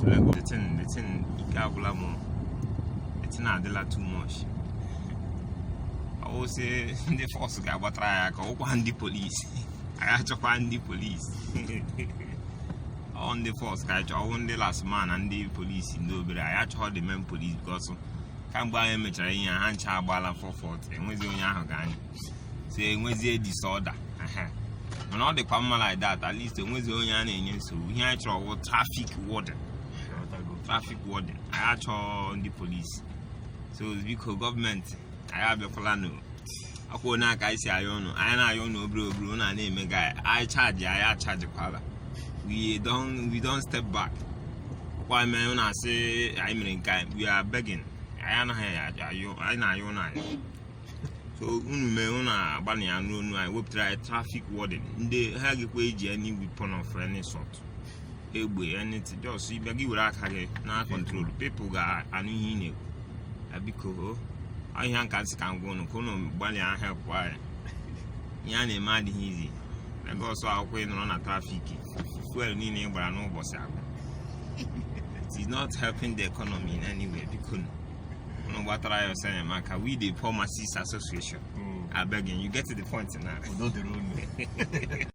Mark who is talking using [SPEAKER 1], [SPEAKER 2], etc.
[SPEAKER 1] Lagos. The thing ike agwụla m. The thing adịla too much. Ọ sị ndị force ga-agbatara ya aka, ọkwa ndị polisi. Anyị achọkwa ndị polisi, ọ ndị force ka anyị chọọ. Ọwụ ndị LASTMA na ndị polisi ndị obere. Anyị achọghọ the main police, because kamgbe anyị mechara ihe, ha ncha agbaala 440. Enwezi onye ahụ ga-anya, so enwezie disorder. Ehe. Mana ọ dịkwa mma like that. At least enwezi onye a na-enye nsogbu. Ihe anyị chọrọ wụ traffic warden. Traffic warden. Anyị achọọ ndị polisi. So biko, gọọmenti, anyị abịakwala nụ. Akwa onye aka anyị si ayọ ụnụ, anyị na-ayọ ụnụ obere obere. Ụnụ a na-eme ga anyị charge, anyị achajikwala. We don step back. Ọkwa mee ụnụ asị anyị mere nke anyị. We are begging. Anyị anaghị ayọ, anyị na-ayọ ụnụ ayọ. So unu mee, unu agbanị ya n'onu anyị, wepụtara anyị traffic warden. Ndị ha gịkwa eji any weapon of any sort, egbe, anything. Just ịbịa gị were aka gị na control people, ga-anụ ihe ị na-ekwu. Ya biko o ahịa nka nsị ka ngwa unu, ka unu gbalịa help anyị. Ihe a na-eme adịghị izi. Lagos, akwụkwọ ị nọrọ na traffic, fuel niile ị gbara n'ụbọchị agwụ. It is not helping the economy in any way. Biko unu gbatara ya ọsọ enyemaka. We the Poor Masses Association are begging. You get to the point now.
[SPEAKER 2] Udo dịrị unu.